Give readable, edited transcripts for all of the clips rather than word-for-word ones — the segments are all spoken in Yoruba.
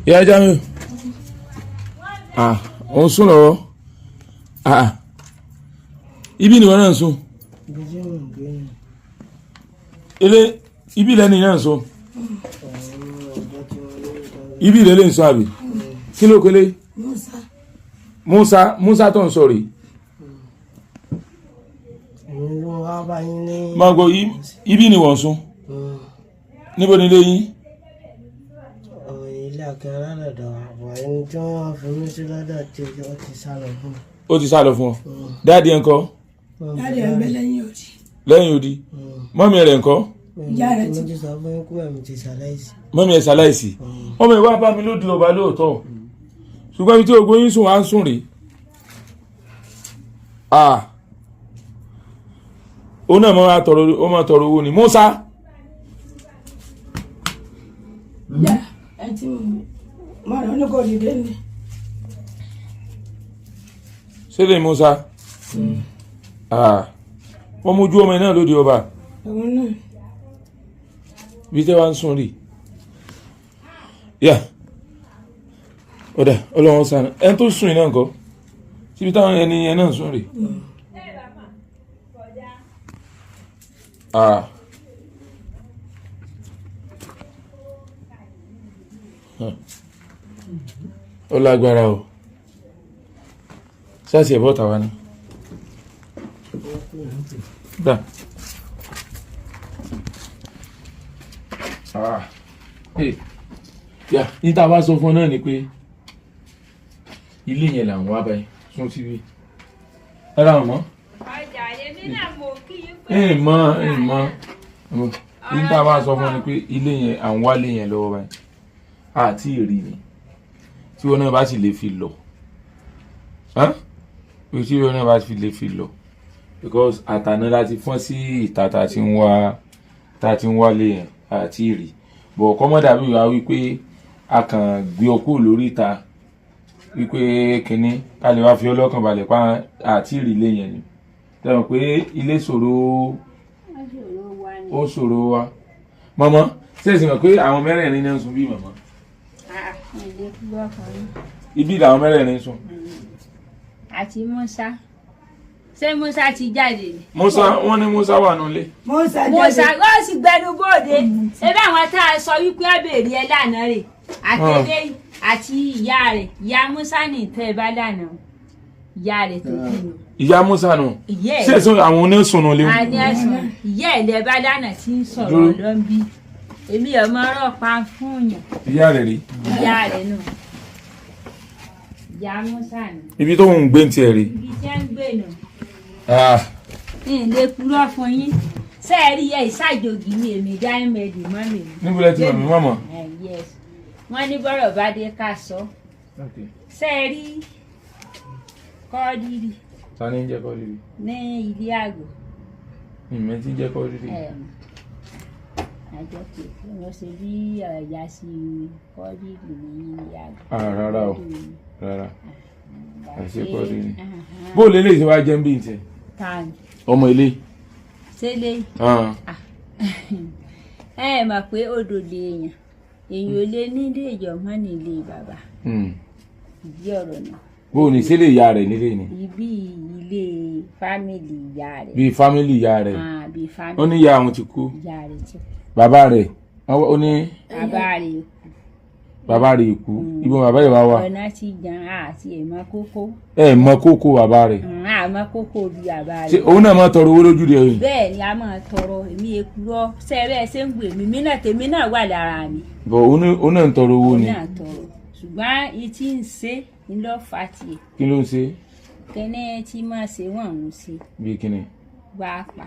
Ìyá Jamiu, ah, òun sùn lọ́wọ́. Ah, ibi ni wọn náà ń sùn? Ibi tí mò ń gbé ni. Ilé ibi lẹ́ni náà ń sùn? Àwọn ọ̀dọ́ tí wọ́n ní ìtọ́jú. Ibi lẹ́lẹ́ ń sùn àbí kí ló kélé? Musa. Musa, Musa tó ń sọ rèé. Èmi ló wá bá yín ní. Máa gbọ́, ibi ni wọ́n sùn? Níbo ni ilé yín? Ọ̀rọ̀ ilé akẹ́rẹ́ lọ́dọ̀ àbọ̀ ẹni tí wọ́n fi mí sí lọ́dọ̀ tí ó ti sá lọ fún mi. Ó ti sá lọ fún ọ. Daddy ẹ̀ ńkọ́? Daddy ẹ̀ ń bẹ lẹ́yìn odi. Lẹ́yìn odi. Mummy rẹ̀ ńkọ́? Ìyá rẹ̀ ti Mo ti sọ fún yín pé mi ti ṣaláìsí. Mummy ẹ̀ ṣaláìsí. Ọmọ ìwà bá mi lóde ọba lóòótọ́, ṣùgbọ́n ibi tí ògbó yín sùn wá ń sùn rèé. Ah, òun náà máa tọrọ, ó máa tọrọ owó ni Musa. Ìyá ẹ ti mọ ọ ní kò dìde ní. Sílẹ̀ Musa. Ah, wọ́n mójú ọmọ ẹ̀ náà lóde ọba. Òun náà. Bí tẹ́ wá ń sùn rí yà, ọ̀dà ọlọ́wọ́n sànù. Ẹni tó sùn yìí náà ńkọ́? Síbi táwọn ẹni yẹn náà sùn rí. Ah. Ó lágbára o. Sáàsì ẹ̀ bọ́ta wa ni. Gbà. Ah. Hey. Yà, ní tá a bá sọ fún ọ náà ni pé ilé yẹn là ń wá báyìí sún síbí. Rárá mọ́. Ọjà èmi náà mo kí yín pé. Ẹ mọ, ẹ mọ. Ní tá a bá sọ fún ọ ni pé ilé yẹn à ń wá ilé yẹn lọ́wọ́ báyìí. Àti ìrì ni. Tí wọn náà bá sì lè fi lọ. Tí wọn náà bá sì lè fi lọ. Because àtàná láti fọ́n sí ìta tá a ti ń wá, tá a ti ń wálé yẹn àti ìrì. Bọ̀ kọ́mọ́ dàbí wá wípé a kàn gbé ọ kúrò lórí ìta wípé kínní ká lè wá fi ọlọ́kàn balẹ̀ pa àti ìrì ilé yẹn ni. Tẹ̀wọ̀n pé ilé ṣòro, ó ṣòro wa. Mọ̀mọ́, ṣé èsì mọ̀ pé àwọn mẹ́rẹ̀ẹ̀rin náà ń sùn bí mọ̀mọ́? Ibi làwọn mẹ́rẹ̀ẹ̀rin sùn. Àti Musa, ṣé Musa ti jáde ni? Musa, wọ́n ní Musa wà nulẹ̀. Musa Musa jáde. ó sì gbẹnu bóde. Ṣebí àwọn tá a sọ wípé ó béèrè ẹ lánàá rè àtẹlẹ àti ìyá rẹ̀, ìyá Musa ní ìtẹ́ ẹ bá lánàá, ìyá rẹ̀ tó bí nù. Ìyá Musa nù. Ìyá Ṣé ẹ̀ èso àwọn onísùn nulẹ̀? A ní ẹ̀sùn ìyá ẹ̀ lẹ bá lánàá tí ń sọ̀rọ̀ Dúró. ló ń bí èmi ọmọ ọ̀rọ̀ pa fún yàn. Ìyá rẹ̀ rí. Ìyá rẹ̀ nù, ìyá Musa nù. Ibi tó ń gbé tiẹ̀ rí. Ibi tí ń gbé nù. Ah. Ní ilé kúrò fún yín sẹ́ẹ̀rí ẹ̀ ìṣàjòjì mi, èmi dáìmẹ̀dì mọ́ mi. Níbo lẹ ti mọ̀ mí mọ̀mọ́? Yes, wọ́n ní bọ́rọ̀ bá dé ká sọ. Sẹ́ẹ̀rí kọ́dírì? Ta ni ń jẹ́ kọ́dírì? Ní ilé àgọ́. Ìmọ̀ tí ń jẹ́ kọ́dírì. Àjọ kìí wọ́n ṣe bí ọ̀yà sí kọ́dírì ní ilé àgọ́. Ah, rárá o, rárá, àṣẹ kọ́dírì. Bó o lè lè ṣe wá jẹ́ ń bí n tiẹ̀? Ta ni? Ọmọ ilé. Ṣẹlẹ̀. Ah. Ẹ ẹ mọ̀ pé odò lè èèyàn, èèyàn ò lè nílé ìjọmọ́ nílé bàbá. Ìdí ọ̀rọ̀ náà. Bó o ní sílé ìyá rẹ̀ nílé ni? Ibi ilé family ìyá rẹ̀. Bíi family ìyá rẹ̀. Ah, bíi family. Ó ní ìyá àwọn ti kú. Ìyá rẹ̀ ti kú. Bàbá rẹ̀ ó ní Bàbá rẹ̀ kú. Bàbá rẹ̀ kú. Ibo bàbá yìí wá wà? Ọ̀nà ti jàn àti èèmọ̀ kókó. Ẹ mọ kókó bàbá rẹ̀? Àmọ́ kókó bí bàbá Ṣé rẹ̀. òun náà máa tọrọ owó lójú rẹ̀ yìí? Bẹ́ẹ̀ ni, a máa tọrọ. Èmi èkúrọ́ sẹ́ẹ̀rẹ́ ṣé ń gbè mí, mí náà tèmi náà wà lára mi. Bọ̀ òun náà ń tọrọ owó Òun ni? náà tọrọ, ṣùgbọ́n ìtí ń ṣe ń lọ fà tiẹ̀. Kí ló ń ṣe? Kẹ́ni tí máa ṣe wọ́n ń ṣe. Bíi kíni? Wá pa.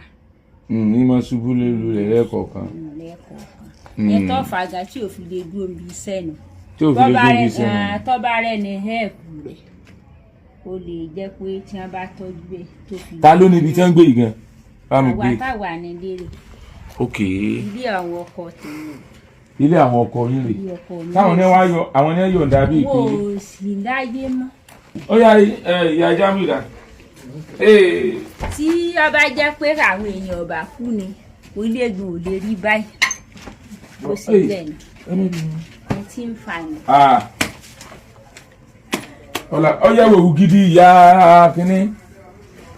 Ní máa ṣubú lólu rẹ̀ lẹ́ẹ̀kọ̀ọ̀kan. Lẹ́kọ̀ọ̀kan ẹ tó fàgà tí ò fi lè dúró bí iṣẹ́ nù. Tí ò fi lè dúró bí iṣẹ́ nù. Tọ́ba rẹ̀ ní hẹ́ẹ̀pù rẹ̀, ó lè jẹ́ pé tí wọ́n bá tọ́jú ẹ̀ tó fi. Ta ló ní ibi tí wọ́n ń gbé yìí gan? Bá mi Àwa gbé. táwa ní lérè. Ok. Ilé àwọn ọkọ tèmi. Ilé àwọn ọkọ yín rè? Ilé ọkọ mi. Táwọn ní wá yọ, àwọn ní yọ̀ǹda bíi Wo pé ò sì láyé mọ́. Ó yá ẹ, ìyá Jamiu dà. Ee. Tí ọba jẹ́ pé àwọn èèyàn ọba kú ni orílẹ̀-èdè ò lè rí báyìí, ó sì Hey. bẹ́ẹ̀ ni. Ẹ má bínú. tí ń fà ní. Ah. Ọlá ọyẹ wòwú gidi ìyá kínní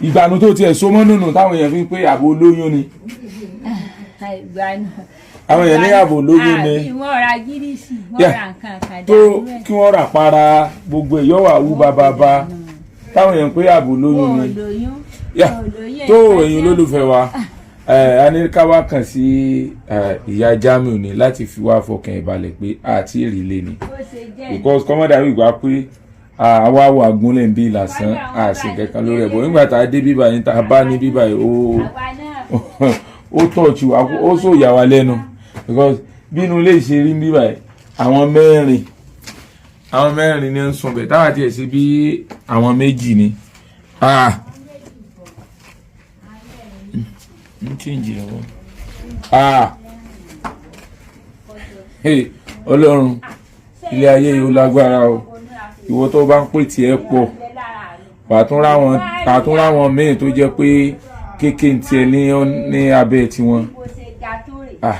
ìgbàanu tó tiẹ̀ so mọ́ nùnù táwọn èèyàn fi ń pé ààbò olóyún ni. Ìgbà náà. Àwọn èèyàn ní ààbò olóyún ni. Àbí wọ́n ra gírísì, wọ́n ra nǹkan kan tó dànù ẹ̀. Kí wọ́n rà para gbogbo èyí wà wú bàbàbà táwọn èèyàn pé ààbò olóyún Wọn ò ni. lóyún. Yeah. Wọn ò lóyún Tó nǹkan ẹ̀yin tí wọ́n- olólùfẹ́ wa, a ní ká wá kàn sí ìyá Jamiu ni láti fi wá fọkàn ìbalẹ̀ pé àti ìrìlẹ̀ ni Bó ṣe jẹ́. because kọ́mọ́dà wí wá pé àwa wà gúnlẹ̀ ń bí lásán àṣì kankan lórí ẹ̀ bọ̀ nígbà tá a dé bíbá yín, tá a bá ní bíbá yìí, ó Àwa náà ó tọ̀jú wa, ó sọ yà wá lẹ́nu because bí inú ilé ṣe rí bíbá yìí, àwọn mẹ́rin ní ń sùn bẹ̀, táwa tiẹ̀ ṣe bí àwọn méjì ni. Ah, ń change lọ́wọ́. Ah, hey, Ọlọ́run, ilé ayé yìí ó lágbára o. Ìwọ tó bá ń pè tiẹ̀ pọ̀, wàá tún ráwọn míì tó jẹ́ pé kéèké ń tiẹ̀ ní abẹ́ tiwọn. Bó ṣe ga tó rè Ah,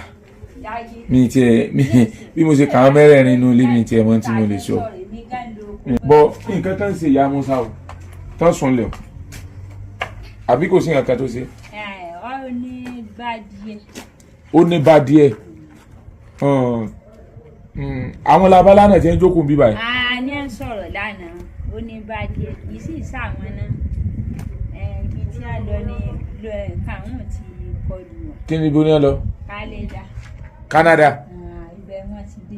láyé. mi tiẹ̀ mi bí mo ṣe kà á mẹ́rẹ̀ẹ̀rin inú ilé mi tiẹ̀ mọ́ tí mo lè sọ. Bọ́ nǹkan kan ń ṣe ìyá Musa o tán sùn lẹ̀ o, àbí kò sí nǹkan kan tó ṣe? Ẹ ọ ní bá díẹ̀. Ó ní bá díẹ̀. Àwọn labalá náà ti ń jókòó bí báyìí. A ní ẹ̀ ń sọ̀rọ̀ lánàá, ó ní bá díẹ̀, kì í sì sáwọn náà. Ẹ, ibi tí a lọ ní lọ ẹ̀ káwọn ti kọlù wọn. Kí ni ibo ni ẹ lọ? Kálẹ́dà. Canada? Ibẹ̀ wọ́n ti dé.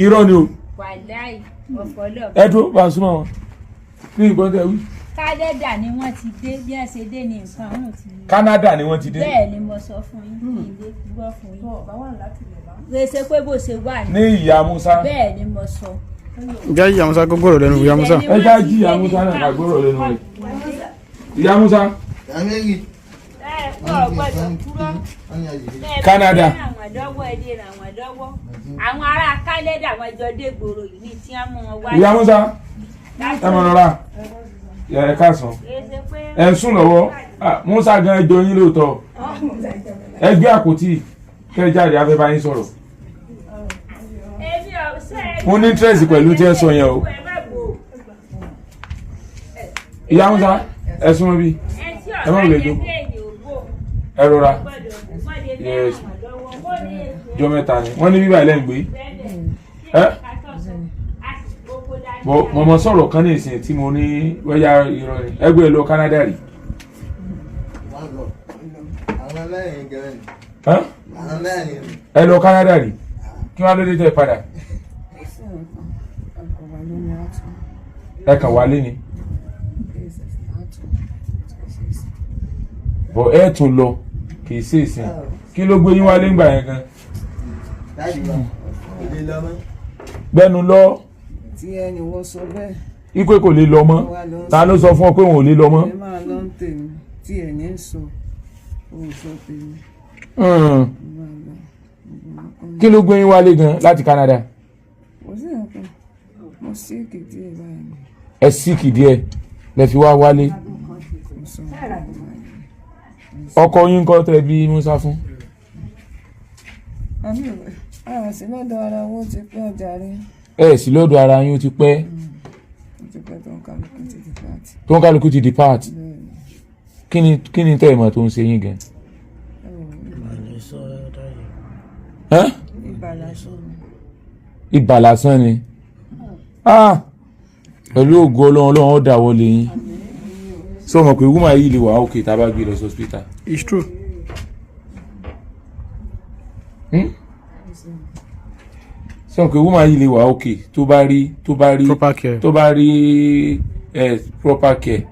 Irọ́ ni o. Wàláì, ọ̀pọ̀lọpọ̀. Ẹ dúró, bá a súnmọ́ wọn ní ìgbọ́n tẹ wí. Kálẹ́dà ni wọ́n ti dé, bí wọ́n ṣe dé ní nǹkan ọ̀hún ti. Canada ni wọ́n ti dé? Bẹ́ẹ̀ ni mo sọ fún yín, kí n lè gbọ́ fún yín. Kì í ṣe pé bó ṣe wà ní. Ní ìyá Musa? Bẹ́ẹ̀ ni mo sọ. Ìjà ìyá Musa kó gbọ́dọ̀ lẹ́nu ìyá Musa. Ẹ já jí ìyá Musa náà ká gbọ́rọ̀ lẹ́nu rẹ̀. Ìyá Musa. Ẹ wọ́n gbọ́dọ̀ kúrọ́. Canada. Ẹ ràn wọ́n lọ́wọ́, ẹ lè ràn wọ́n lọ́wọ́. Àwọn ará Kálẹ́dà wọn jọ dé gbòòrò yìí ní tí wọ́n mú wọn wá. Ìyá Musa, ẹ mọ̀ lọ́ra ẹ káàsán. Kì í ṣe pé Ẹ ń sùn lọ́wọ́. Ah, Musa gan ẹjọ́ yín lóòótọ́. Ẹ gbé àpótí kẹ́ ẹ jáde, afẹ́ bá yín sọ̀rọ̀. Èmi ò ṣe é. Mo ní interest pẹ̀lú tí ẹ sọ yẹn o. Ẹ má bò ó. Ìyá Musa, ẹ súnmọ́ bí. Ẹ tí Ẹ má ọ̀gá wulẹ̀ yẹn jókòó. bẹ́ẹ̀ ni ò bò. Ẹ rọra. Gbọ́dọ̀ bò, wọ́n lè fẹ́ Yes. ràn wọ́n lọ́wọ́. Wọ́n lè Jọ mẹ́ta ni wọ́n ní bíbá ilẹ̀ ń gbé. bẹ́ẹ̀ Ẹ bọ mọ̀mọ́ sọ̀rọ̀ kan ní ìsìn tí mo ní wẹ́yà irọ́ ni ẹgbẹ́ lọ Canada rí. Àwọn mẹ́rin gan ni. Ẹ́? Àwọn mẹ́rin ni. Ẹ lọ Canada rí, kí wọ́n á lóde tẹ́ padà? Ẹ kàn wálé ni bọ̀ ẹ tún lọ, kì í ṣe ìsìn. Kí ló gbé yín wálé ńgbà yẹn gan? Daddy wa kò lè lọ mọ́. Gbẹnu lọ. Tí ẹni wọ́n sọ bẹ́ẹ̀. Ikú kò lè lọ mọ́. Ta ló sọ fún ọ pé òun ò lè lọ mọ́? Ẹ máa lọ ń tèmi tí ẹni ń sọ, ò sọ tèmi. Ẹ máa lọ. Kí ló gbé yín wálé gan láti Canada? Kò sí nǹkan, mo sí èkìtì ẹ̀ báyìí ni. Ẹ síkì díẹ̀ lẹ fi wá wálé. Mo sọ nǹkan báyìí. Ọkọ yín kọ́ tẹ bí Musa fún? Àmì àwọn sí lọ́dọ̀ ara wọn ti pẹ́ ọjà rí. Ẹ sì lọ́dọ̀ ara yín, ó ti pẹ́. Ó ti pẹ́ tó ń kálukú ti di pàtì. Tó ń kálukú ti depart. Bẹ́ẹ̀ ni. Kí ni tẹ́ ẹ̀ mọ̀ tó ń ṣe yín gan? Ẹ wò ó. Ìbàlẹ̀ sọ dáyé. Ẹ́? Ibà lásán ni. Ibà lásán ni. Ah! Pẹ̀lú ògo Ọlọ́run, Ọlọ́run ó dáwọ́ lé yín. Sọ mọ̀ pé woman yìí lè wà ókè tá a bá gbé lọ sí hospital? It's true. Hmm? Sọ pé woman yìí lè wà ókè tó bá rí Proper care. tó bá rí proper care.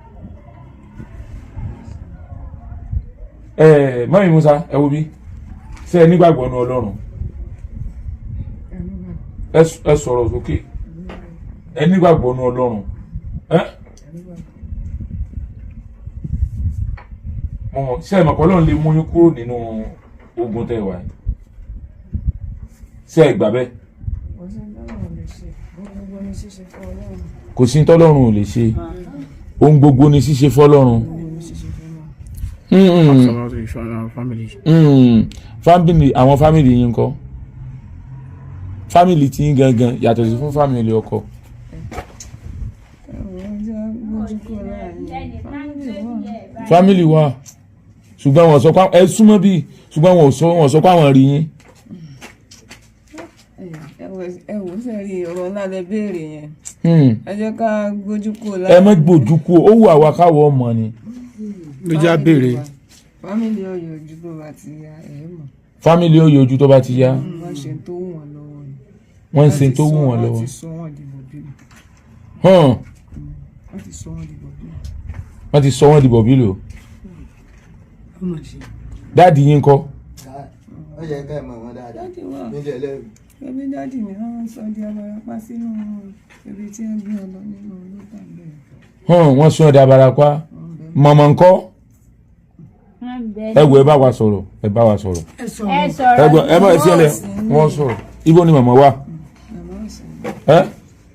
Ẹ mọ́mí Musa, ẹ wo bí ṣé ẹ nígbàgbọ́ nu Ọlọ́run? Ẹ sọ̀rọ̀ sókè. Ẹ nígbàgbọ́ nu Ọlọ́run? Ẹ mo mọ̀ ṣé ẹ mọ̀ pé Ọlọ́run lè mú yín kúrò nínú ogun tẹ́ ẹ wà yìí? Ṣé ẹ gbà bẹ́ẹ̀? Kò sí tọ́lọ́run lè ṣe, gbogbo ní ṣíṣe fún Ọlọ́run. Kò sí tọ́lọ́run ò lè ṣe, ohun gbogbo ni ṣíṣe fọ́lọ́run. Gbogbo ní ṣíṣe fún Ọlọ́run. Some of the family. Family, àwọn family yín ńkọ́? Family tí ń gangan yàtọ̀ sí fún family ọkọ. Ẹ̀wọ̀n jẹ́ gbójú kúrò láàrin family wa. Family wa, ṣùgbọ́n wọ́n sọ pé ẹ súnmọ́ bí, ṣùgbọ́n wọ́n sọ pé àwọn rí yín. Ẹ wò sẹ́rí, ọ̀rọ̀ ńlá lẹ béèrè yẹn. Ẹ jẹ́ ká gbójú kúrò Ẹ láàrin. má gbójú kú, ó wù àwa káwọ́ ọmọ ni. Ló já béèrè. Family ọ̀yọ́ ojú tó bá ti ya ẹ̀ mọ̀. Family ó yọjú tó bá ti yá. Wọ́n ṣe tó wù wọ́n lọ́wọ́ ni. Wọ́n ń ṣe tó wù wọ́n lọ́wọ́. Wọ́n ti sọ wọ́n di bọ̀bí. Hàn. Wọ́n ti sọ wọ́n di bọ̀bí. Wọ́n ti sọ wọ́n di bọ̀bí lò. Ọmọ ṣe. Daddy yín kọ́? Ó yẹ ká ẹ mọ̀ wọ́n dáadáa Daddy wà. nílé ẹlẹ́rìí. Ẹbí daddy ni wọ́n sọ di abarapá sínú ibi tí wọ́n gbé ọ lọ nínú lótà bẹ́ẹ̀. Hàn, wọ́n sún ọ̀dà abarapá. Mọ̀mọ́ ńkọ́? Wọ́n bẹ. Ẹ wo, ẹ bá wa sọ̀rọ̀, ẹ bá wa sọ̀rọ̀. Ẹ sọ̀rọ̀. Ẹ sọ̀rọ̀. Ẹ gbọ́, ẹ má ẹ fi ẹlẹ wọ́n sọ̀rọ̀. Ibo ni màmá wà? Màmá òsì ní. Ẹ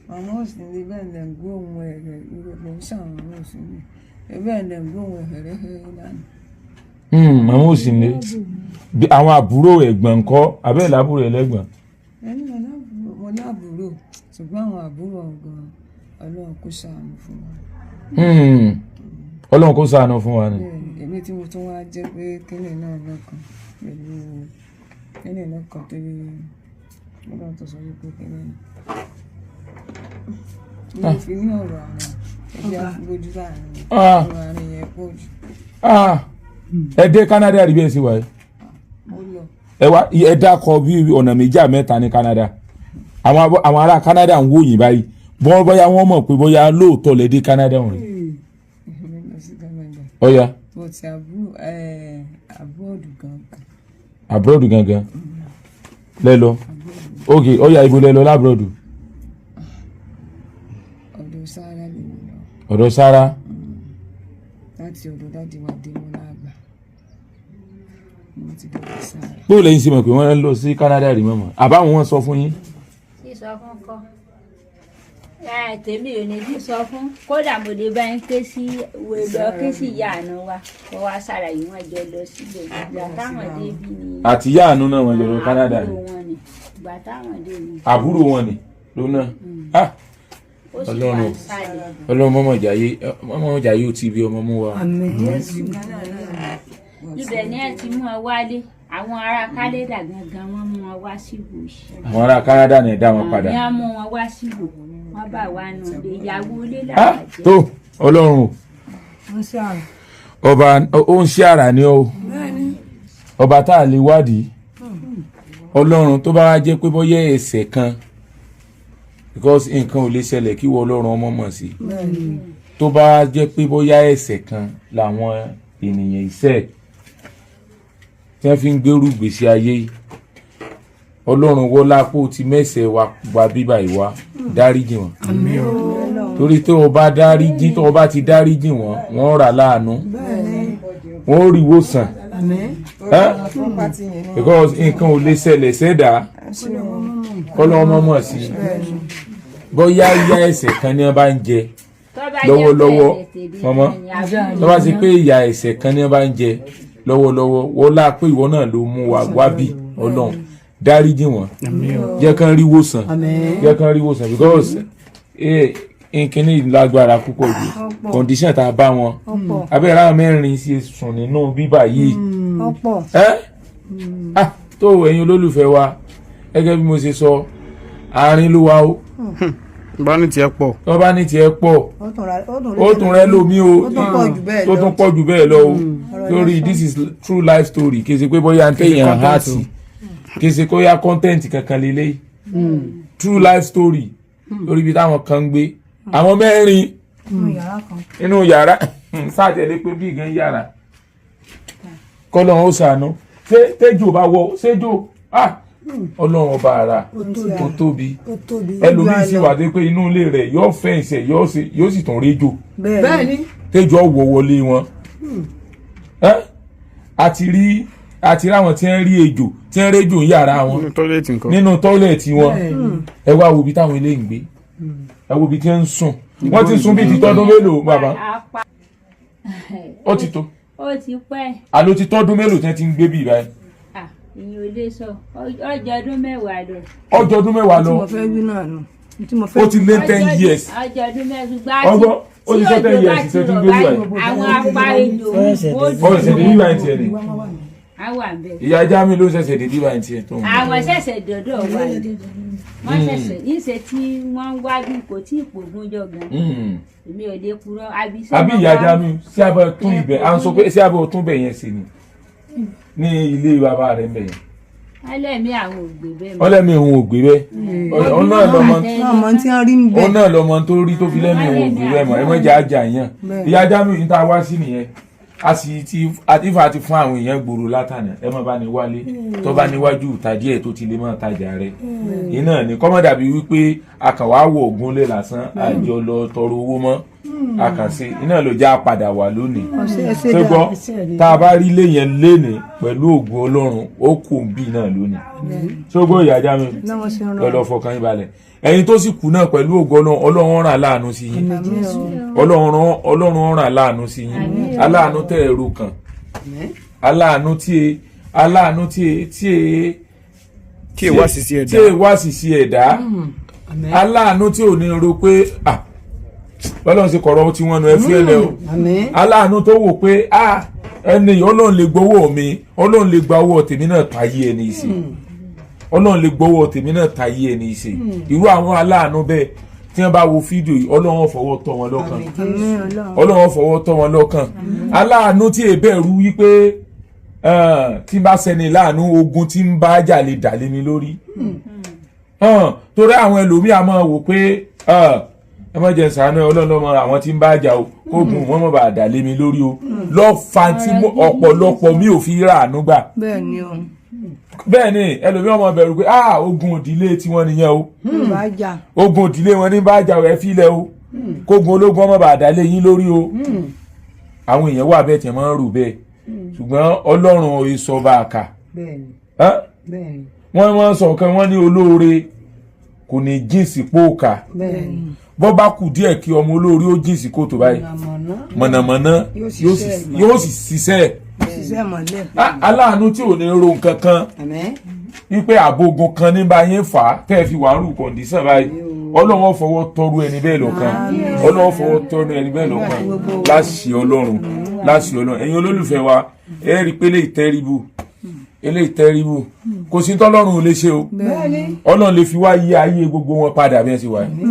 Màmá òsì ní, bẹ́ẹ̀ lẹ̀ ń gbóhùn ẹ̀rẹ̀ ìrẹ̀lẹ̀ ń ṣàwọn màmá òsì ní. Bẹ́ẹ̀ lẹ̀ ń gbóhùn ẹ̀rẹ̀ lánàá. Màmá ò sì ní. Bí àwọn àbúrò ẹ̀gbọ́n ńkọ́? Abẹ́rẹ́ làbúrò ẹlẹ́gbọ̀n? Ẹni mo láàbúrò, ṣùgbọ́n àwọn àbúrò gan, Ọlọ́run kó ṣàánú fún wa. Ọlọ́run kó ṣàánú fún wa ni. Bẹ́ẹ̀ni, èmi tí mo tún wá jẹ́ pé kíni náà lọ́kàn pẹ̀lú kíni lọ́kàn tó yẹ Ọlọ́run tó sọ wípé kíni náà. Mo fi ní ọ̀rọ̀ àwọn ẹgbẹ́ àgbójú láàrin ọ̀rọ̀ àárín yẹn pọ̀ jù. Ah, ẹ dé Canada rí bí ẹ ṣe wà yìí? Mo lọ. Ẹ wá, ẹ dákọ bí ọ̀nà méjì mẹ́ta ní Canada. Àwọn ará Canada ń wò yín báyìí, bọ́ bóyá wọ́n mọ̀ pé bóyá lóòótọ́ lẹ dé Canada rí. Èmi lọ sí Canada. Ọ̀ya. But àbúrò abroad gangan. Abroad gangan lẹ lọ. Ok, ọ̀ya, ibo lẹ lọ l'abroad? Ọ̀dọ̀ Sára lèmi lọ. Ọ̀dọ̀ Sára. Láti ọ̀dọ̀ daddy wa Démọ́lá àgbà. Mo ti dọ̀dọ̀ Sára. Bó lẹ́yìn sí mọ̀ pé wọ́n lọ sí Canada rí mọ̀mọ́, àbáwọn wọn sọ fún yín? Sísọ fún kọ́ ẹ, tèmi ò ní sísọ fún. Kódà mo lè bá yín ké sí wò lọ ké sí ìyá àánú wa kó wá ṣàlàyé. Wọn jọ lọ síbẹ̀ ìgbà táwọn débi ni. Àti ìyá àánú náà, wọ́n jọ lọ Canada rí? Àbúrò wọn ni, ìgbà táwọn dé ni. Àbúrò wọn ni lónà. Ah! Ó sì Ọlọ́run wà o. sálẹ̀. Ọlọ́run mọ́mọ́ jàyé ó ti bí ọmọ mú wa. Àmín Jésù. Ibẹ̀ ni ẹ ti mú ọ wálé. Àwọn ará Canada gangan, wọ́n mú wọn wá síbò yìí. Àwọn ará Canada náà dá wọn padà? Ní wọ́n mú wọn wá síbò, wọ́n bá wa nù lé ìyàwó ilé Ah! làwọn jẹ́. Tó Ọlọ́run o. Wọ́n ṣe àrùn. Ọba ó ń ṣe àrà ni o. Bẹ́ẹ̀ni. Ọba tá a lè wádìí, Ọlọ́run, tó bá wá jẹ́ pé bóyá ẹ̀ṣẹ̀ kan, because nǹkan ò lè ṣẹlẹ̀ kí wọ́n Ọlọ́run ọmọ mọ̀ sí, tó bá jẹ́ pé bóyá ẹ̀ṣẹ̀ kan làwọn ènìyàn iṣẹ́ tí wọ́n fi ń gbèrú gbèsè ayé yìí, Ọlọ́run, wọlá kó ti mẹ́sẹ̀ wa gba bíbà ìwà, dáríjì wọn, torí tó o bá dáríjì, tó o bá ti dáríjì wọn, wọ́n rà láàánú, wọ́n ó rí ìwòsàn. Àmín. Eh? Property yẹn náà. Because nǹkan ò lè ṣẹlẹ̀ sẹ́dá kọ́lọ́ ọmọ mọ̀ sí, bóyá ìyà ẹ̀ṣẹ̀ kan ní wọ́n bá ń jẹ Tó bá jẹ́ pé lọ́wọ́lọ́wọ́. ẹ̀ṣẹ̀ tèmi Mọ́mọ́, ni àbúrò tó bá ti pé ìyà ẹ̀ṣẹ̀ kan ní wọ́n bá ń jẹ lọ́wọ́lọ́wọ́, wọ́n lá pé ìwọ náà ló mú wa wá bí, Ọlọ́run, dáríjì wọ́n, jẹ́ kán rí wòsàn. Àmín. Jẹ́ kán rí wòsàn, because nkíní lágbára púpọ̀ jù, condition tá a bá wọn. Ọ̀pọ̀. Abẹ́rẹ́ àwọn mẹ́rin ṣe sùn nínú bíbà yìí. Ọ̀pọ̀. Ẹ́ ah, tó ẹ̀yin olólùfẹ́ wa, gẹ́gẹ́ bí mo ṣe sọ, àárín ló wà o. Bá ní tiẹ̀ pọ̀. Tó bá ní tiẹ̀ pọ̀, Ó tún ó tún rẹ́ lómi o. Ó tún pọ̀ jù bẹ́ẹ̀ tó lọ. tún pọ̀ jù bẹ́ẹ̀ lọ o. Ọ̀rọ̀ Lórí lásán. this is true life story, kì í ṣe pé bóyá ń tẹ̀yàn content há sí, kì í ṣe kó yá content kankan lélẹ́yìí. True life story lórí ibi táwọn kan ń gbé, àwọn mẹ́rin Nínú yàrá kan. nínú yàrá sáàtẹ̀lé pé bí gan yàrá kọ́lọ́run ó ṣàánú. Ṣé tẹ́jọ́ bá wọ ṣéjọ́? Ah, Ọlọ́run ọba ara, ó tóbi. Ó tóbi. Ẹlòmíín sì wà dé pé inú ilé rẹ̀ yóò fẹ̀ǹsẹ̀, yóò sì tún réjò. Bẹ́ẹ̀ni. Tẹ́jọ́ wọ wọlé wọn. Ẹ́, àti rí àwọn tí ń rí ejò, tí ń réjò ń yàrá wọn. Nínú toilet nǹkan. Nínú toilet wọn. Ẹ wá wo ibi táwọn eléyìí ń gbé, ẹ wo ibi tí ń sùn. Wọ́n ti sùn bíi ti tọ́dún mélòó, bàbá? Apá. Ó ti tó. Ó ti pẹ́. Àló ti tọ́dún mélòó tí wọ́n ti ń gbé bí báyìí? Ah, Ìyẹn ò lè sọ ọjọ́ ọdún 10 lọ. Ọjọ́ ọdún 10 Tí lọ. mo fẹ́ wí náà nù. Tí mo fẹ́ Ó ti lé 10 years. Ọjọ́ ọdún 10 ṣùgbọ́n Ọgbọ́n, ó ti sọ 10 years tí tó ti òjò gbé bá ti wíwá rọ̀ báyìí, àwọn apá ejò Ó ṣẹ̀ṣẹ̀ dé bíbá ẹ̀ tiẹ̀ ni. á wà ń bẹ̀. Ìyá Jamiu ló ṣẹ̀ṣẹ̀ dé bíbá ẹ̀ tiẹ̀ tó ń bọ̀. Àwọn ṣẹ̀ṣẹ̀ dọ̀dọ̀ wà ní wọ́n ṣẹ̀ṣẹ̀ níṣe tí wọ́n ń wá bí kò tí ì pògùn jọ gan. Èmi ò lè purọ́ àbí ṣé Àbí wọ́n ìyá wá- Jamiu, sí abẹ́ tún ibẹ̀ à ń sọ pé sí abẹ́ tún bẹ̀ yẹn sí ni ní ilé bàbá rẹ̀ ń bẹ̀ yẹn. Ẹlẹ́mìí àwọn ò gbé bẹ́ẹ̀ mọ́. Ọlẹ́mi òun ò gbé bẹ́ẹ̀, òun náà lọ́mọ Wọ́n mọ tí wọ́n rí ń bẹ̀. òun náà lọ́mọ tó rí tó fi lẹ́mi òun ò gbé bẹ́ẹ̀ mọ́. Ẹ mọ́ jẹ́ àjà yẹn. Ìyá Jamiu yìí tá a wá sí nìyẹn, a sì ti àtìfà ti fún àwọn èèyàn gbòòrò látànà. Ẹ má bá ní wálé tó bá níwájú ìta díẹ̀ tó ti lè máa tajà rẹ̀ iná ní kọ́mọ́ dàbí wípé a kàn wá wọ ògùn lé lásán, àjọ lọ tọrọ owó mọ́ a kàn sí iná ló já padà wà lónìí. Ọ̀sẹ̀ ẹsẹ̀ Ṣé dà. gbọ́, tá a bá rí ilé yẹn lénìí pẹ̀lú ògùn Ọlọ́run, ó kù bí náà lónìí. Ṣé gbọ́, ìyá Jamiu? Náà wọ́n ṣe ń rọ. Lọ́lọ́ fọkàn yín balẹ̀. Ẹ̀yin tó sì kù náà, pẹ̀lú ògo Ọlọ́run, Ọlọ́run ràn láàánú sí yín. Ọlọ́run ràn láàánú sí yín, aláàánú tẹ̀ ẹ̀rù kàn, aláàánú tí e tí e Tí èwà sì sí ẹ̀dá. tí e wá sì sí ẹ̀dá, aláàánú tí ò ní ro pé ah, Ọlọ́run ṣe kọ̀rọ̀ tí wọ́n nu ẹ fún ẹ lẹ o. Àmín. Aláàánú tó wò pé ah, ẹni yìí, Ọlọ́run lè gbowó mi, Ọlọ́run lè gba owó tèmi náà táyé ẹni ìsìn, Ọlọ́run lè gbowó tèmi náà táyé ẹni ìsìn. Irú àwọn aláàánú bẹ́ẹ̀ tí wọ́n bá wo fídíò yìí, Ọlọ́run fọwọ́ tọ́ wọn lọ́kàn. Àmín Ọlọ́run. Ọlọ́run fọwọ́ tọ́ wọn lọ́kàn. Aláàánú tí èbẹ̀rù wípé tí n bá sẹni láàánú, ogun tí ń bá jà lè dà lé mi lórí. Torí àwọn ẹlòmíì a máa wò pé ẹ má jẹ́ ṣàánú ẹ, Ọlọ́run lọ́mọ àwọn tí ń bá jà o, kóògùn wọn mọ̀ bá dà lé mi lórí o lọ́fà tí ọ̀pọ̀lọpọ̀ mi ò fi ràánú gbà. Bẹ́ẹ̀ ni o. Bẹ́ẹ̀ ni ẹlòmíì ọmọ bẹ̀rù pé ah, ogun òdílé tiwọn nìyẹn o. Bá jà. Ogun òdílé wọn ní bá jà o, ẹ filẹ̀ o, kógun ológun ọmọ bá dà lé yín lórí o. Àwọn èèyàn wà bẹ́ẹ̀ tí wọ́n máa ń rò bẹ́ẹ̀, ṣùgbọ́n Ọlọ́run ìsọba àkà. Bẹ́ẹ̀ni. Ẹ́? Bẹ́ẹ̀ni. Wọ́n máa ń sọ kan, wọ́n ní olóore kò ní jíǹsì póòkà. Bẹ́ẹ̀ni. Bọ́ bá kù díẹ̀ kí ọmọ olóore ó jíǹsì kòtò báyìí, Mọ̀nàmọ́ná. mọ̀nàmọ́ná Yóò yóò ṣiṣẹ́ sì yóò sì ṣiṣẹ́. Ṣiṣẹ́ mọ́lẹ̀. Aláàánú tí ò ní ro nǹkan kan Àmín. wípé àbógun kan ní bá yín fà á tẹ́ ẹ fi wà ń rú condition báyìí, Ọlọ́run fọwọ́ tọrú ẹni bẹ́ẹ̀ lọ́kàn. Ọlọ́run fọwọ́ tọrú ẹni bẹ́ẹ̀ lọ́kàn láṣẹ Ọlọ́run, láṣẹ Ọlọ́run. Ẹ̀yin olólùfẹ́ wa, ẹ rí i pé eléyìí terrible, eléyìí terrible. Kò sí tọ́lọ́run ò lè ṣe o. Bẹ́ẹ̀ni. Ọlọ́run lè fi wá yí ayé gbogbo wọn padà bí ẹ ṣe wà yìí.